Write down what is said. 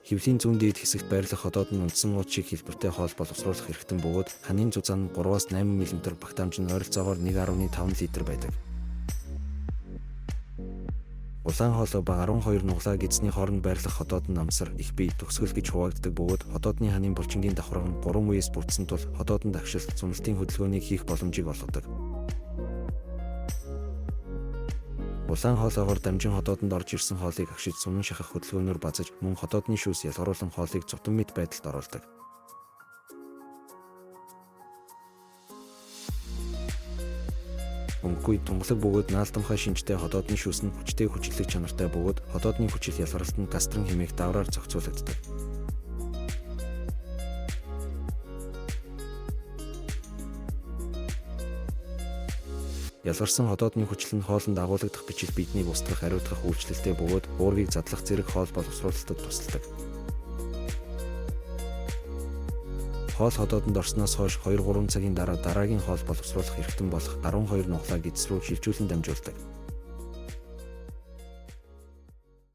Хэвлийн зүүн дээд хэсэгт байрлах ходоод нь үндсэн ууд шиг хэлбэртэй хоол боловсруулах эрхтэн бөгөөд ханын зузаан нь 3-аас 8 мм, багтаамж нь ойролцоогоор 1.5 литр байдаг. Улаан хоолой ба 12 нугалаа гэдэсний хооронд байрлах ходоод нь намсар, их бие, төгсгөл гэж хуваагддаг бөгөөд ходоодны ханын булчингийн давхарга нь 3 үеэс бүрдсэн тул ходоодонд агшилт, зуналтын хөдөлгөөнийг хийх боломжийг олгодог. Улаан хоолойгоор дамжин ходоодонд орж ирсэн хоолыг агшиж сунан шахах хөдөлгөөнөөр базаж мөн ходоодны шүүс ялгаруулан хоолыг зутан мэт байдалд оруулдаг. Өнгөгүй, тунгалаг бөгөөд наалдамхай шинжтэй ходоодны шүүс нь хүчтэй хүчирхэг чанартай бөгөөд ходоодны хүчил ялгаралт нь гастрин хэмээх даавраар зохицуулагддаг. Ялгарсан ходоодны хүчил нь хоолонд агуулгадах бичил биднийг устгах, ариутгах үйлчлэлтэй бөгөөд уургийг задлах зэрэг хоол боловсруулалтад тусалдаг. Хоол ходоодонд орсноос хойш 2-3 цагийн дараа дараагийн хоол боловсруулах эрхтэн болох 12 нугалаа гэдэс рүү шилжүүлэн дамжуулдаг.